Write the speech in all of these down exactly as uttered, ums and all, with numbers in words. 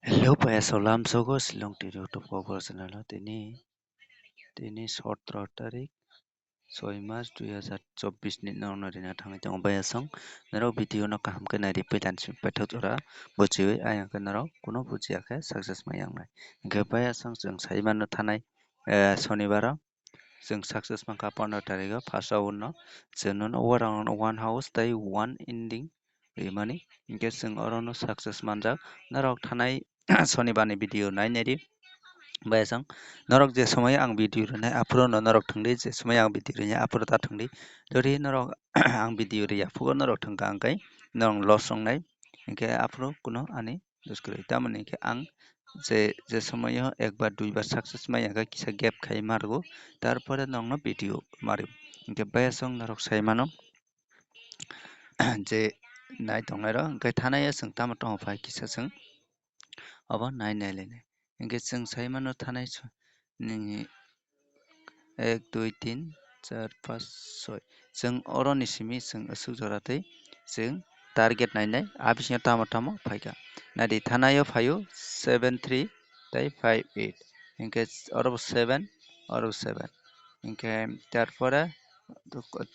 Hello, paya salam sogo Shillong Tiri YouTube Kokborok channel o tini, tini sotro tarik soi mas dui hazar chobbish ni norokno rina thangwi tongo paya song. Norok video no kaham khe nai ripui tani simi paithak jora buchiwi ayang khe norok kuno buchiya khe success mai yang nai. Hingkhe paya song chwng sai mano thanai, eh, sonibaro chwng success mankha pondro tarikh o first round no chwng nono warang one house tei one ending rimani, hingkhe chwng oro no success manjak. Norok thanai sonibar ni video nai nai di. Bai asang norok je somoi ang video rinai aphuru no norok thangdi, je somoi ang video rinai aphuru ta thangdi. Jodi norok ang video riya phugo norok thangkha hingkhe norok loss wngnai, hingkhe aphuru kuno ani duskwrwi. Tamoni hingkhe ang je, je somoi o ekbar duibar success maya khe kisa gap khai margo, tarpore norokno video mari. Hingkhe bai asang norok sai mano. Je nai tongnai rok, hingkhe thanai o chwng tamo tongo phai kisa chwng obo nai nai lainai. Hingkhe chwng sai mano thanai so-, nini ek, dui, tin, char, panch, soi. Chwng oro ni simi chwng aswk jora tei chwng target nainai, a bisingo tamo tamo phaikha. Naidi thanai o phaio seven three tei five eight. Hingkhe oro bo seven, oro bo seven. Hingkhe tarpore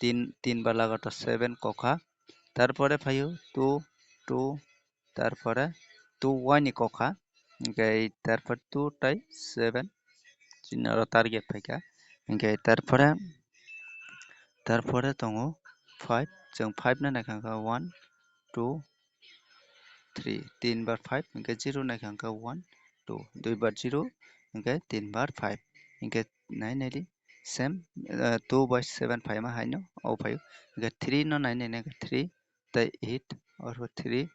tin, tin ba lagatar seven kokha. Tarpore phaio two, two, tarpore two wai ni kokha, hingkhe tarpore two tei seven chini oro target phaikha, hingkhe tarpore, tarpore tongo five, chwng five no naikha khe one, two, three, tin bar five, hingkhe zero naikha khe one, two, dui bar zero, hingkhe tin bar five, hingkhe nai nai di same, eh, two by seven phaima haino o phaio, hingkhe three no nai nai nai khe three, tei eight, oro three,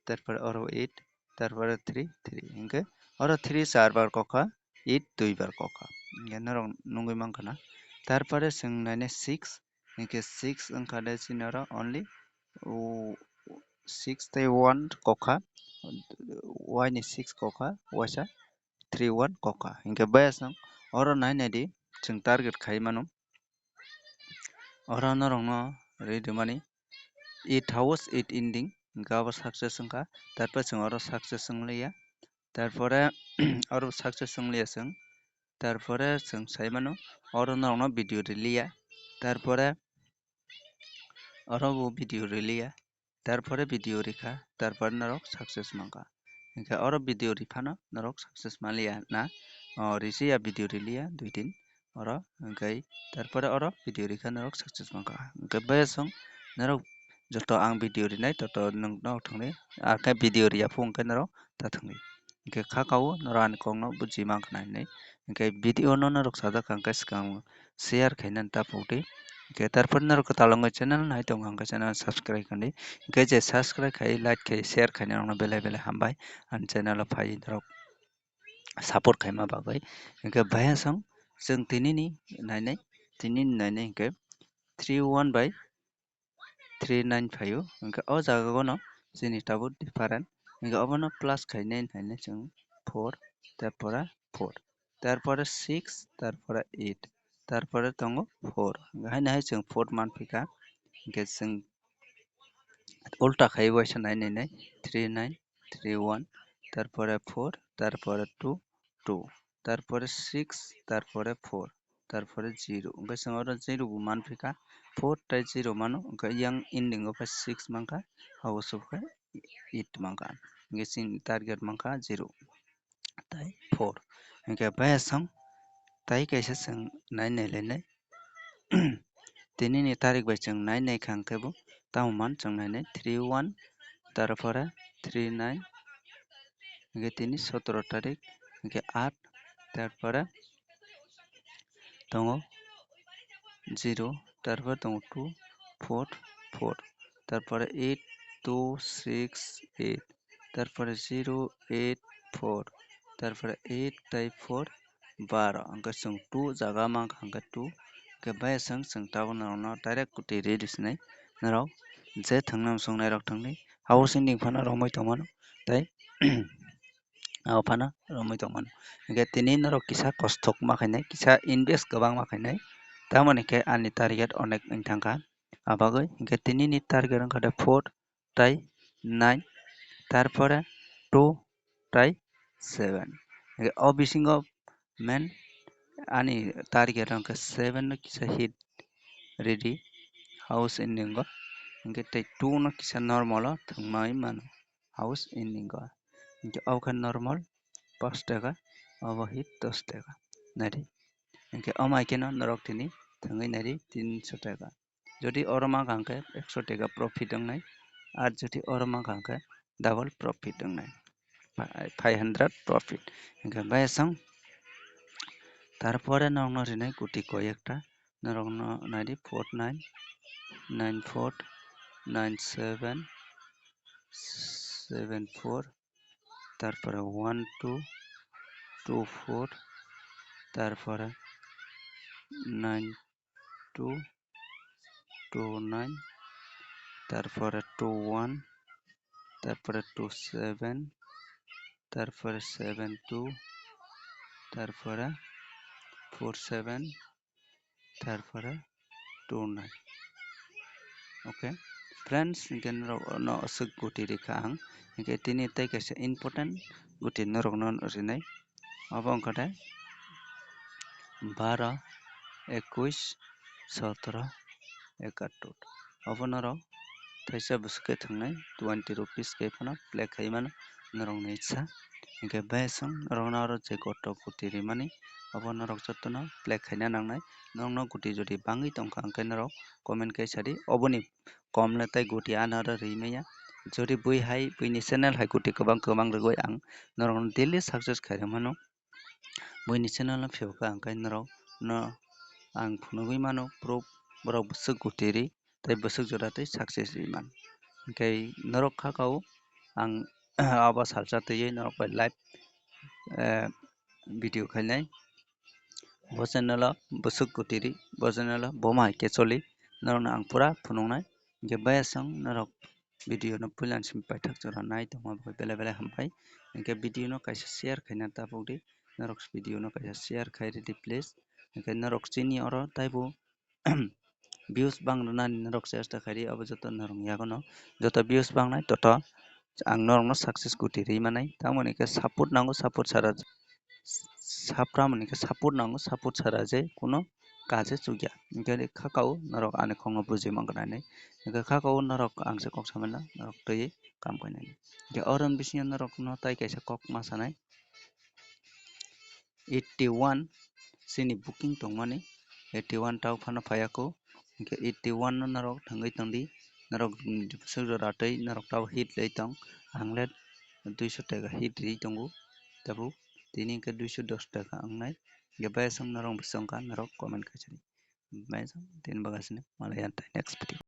tarpore oro eight, tarpore three, three. Hingkhe oro three char bar kokha, eight dui bar kokha. Hingkhe norok nugwi mankha na. Tarpore chwng nainai six, hingkhe six wngkha de chini oro only, o, six tei one kokha, wai ni six kokha, waisa three one kokha. Hingkhe bayasong oro nai nai di, chwng target khai mano. Oro norokno ri rwmani eight house, eight ending, hingkhe abo success wngkha. Tarpore chwng oro success wngliya. Tarpore oro success wngliya chwng. Tarpore chwng sai mano oro norokno video riliya. Tarpore oro bo video riliya. Tarpore video rikha, tarpore norok success mankha. Hingkhe oro video riphano norok success manliya na, o, risi ya video riliya dui din. Oro hingkhe tarpore oro video rikha norok success mankha. Hingkhe bayasong norok joto ang video rinai toto nwng norok thangni, ar khe video riya phung khe norok ta thangni. Hingkhe kha kao norok ani kokno buji mankha na hinwi. Hingkhe video no norok sajak kha hingkhe swkang share khainani ta pokdi. Hingkhe tarpore norok kwtal wngwi channel nai tongo hingkhe channel subscribe khandi. Hingkhe je subscribe khai, like khai, share khainai rokno belai belai hambai ani channel o phai norok support khaima bagwi. Hingkhe bayasong chwng tinini nainai, tinini nainai hingkhe three one by three nine phaio. Hingkhe o jaga gono chini tabuk different. Hingkhe obono plus khainai nainai chwng four, tarpore four, tarpore six, tarpore eight, tarpore tongo four. Hingkhe haino hai chwng four manphika. Hingkhe chwng ulta khai waisa nai nai nai, three nine, three one, tarpore four, tarpore two, two, tarpore six, tarpore four, tarpore zero. Hingkhe chwng oro zero bo manphika, four tei zero mano, hingkhe yang ending o khe six mankha, hao se khe eight mankha. Hingkhe chini target mankha zero tei four. Hingkhe bayasong tai kaisa chwng nai nai lainai. Tinini tarik bai chwng nai nai kha hingkhe bo tamo man chwng nai nai three one, tarpore three nine, hingkhe tini sotoro tarik, hingkhe aat, tarpore tongo zero, tarpore tongo two, four, four, tarpore eight, two, six, eight, tarpore zero, eight, four, tarpore eight tei four, baro, hingkhe chwng two jaga mankha hingkhe two, hingkhe bayasong chwng tabuk norokno direct kwtwi ready sinai norok je thwngna muchungnai rok thwngdi, hao sinding phano romwi tongmano tei abo phano romwi tongmano. Hingkhe tini norok kisa kostok ma khainai, kisa invest kwbangma khainai, tamoni khe ani target onek wng thangkha. Abagwi hingkhe tinini target wngkha de four tei nine, tarpore two tei seven. Hingke o bisingo main ani target hingke seven no kisa hit ridi house ending o. Hingke tei two no kisa normal o thwngmai mano house ending o. Hingke o khe normal pash taka, obo hit dos taka. Naidi. Hingke o mai kheno norok tini thwngwi naidi tinso taka. Jodi oro ma kha hingke ekso taka profit wngnai, ar jodi oro ma kha hingke double profit wngnai, five hundred profit. Hingke bai aswng tarpore norokno rinai kuti koi ekta, norokno naidi four nine, nine four, nine seven, seven four, tarpore one two, two four, tarpore nine two, two nine, tarpore two one, tarpore two seven, tarpore seven two, tarpore four seven, tarpore two nine. Okay, friends, hingke norok no aswk guti rikha ang, hingke tini tei kaisa important guti norok no rinai. Obo wngkha de baro, ekush, sotro, ekattor. Obo norok thaisa bwswk khe thwngnai twenty rupees khe phano play khai mano norokni itsa. Hingke bai aswng norokno aro je koto guti rimani obo norok jotono play khaina nangnai. Norokno guti jodi bangwi tongkha hingke norok comment khe sadi, oboni kom le tei guti ano aro rimaya. Jodi bui hai buini channel hai guti kwbang kwbang rwgwi ang norokno daily success khairwi mano. Buini channel no phiyokha hingke norok no ang phunugwi mano proof, borok bwswk guti ri tei bwswk jora tei success ri man. Hingke norok kha kao ang abo salsa twiwi norok bai live, eh, video khainai. Bo channel o bwswk guti ri, bo channel o boma hai khe choli, norokno ang pura phunuknai. Hingke bai aswng norok video no puila simi paithak jora nai tongma bai belai belai hambai. Hingke video no kaisa share khaina tabuk di, norok video no kaisa share khai ridi please. Hingke norok chini oro taibo views bang rwnani norok chesta khaidi, abo joto norok yagono joto views bangnai toto ang norokno success guti ri manai. Tamoni khe support nango, support sara, sapramoni khe support nango, support sara je kuno kaje chukya. Hingke kha kao norok ani khokno bujui mankha nai. Hingke kha kao norok ang se kok samani norok twi kam khainai. Hingke oro ni bisingo norokno tai kaisa kok ma sanai. Eighty one chini booking tongmani, eighty one tao phano phaiya kho, hingke eighty one no norok thangwi tongdi, norok bwswk jora tei norok tao hit lai tong, ang le duiso taka hit ri tongo, tabuk tini hingke duiso dos taka wngnai, hingke bai aswk norok bwswk wngkha norok comment khaisadi, bai aswk tini bagasini malaya tei next video.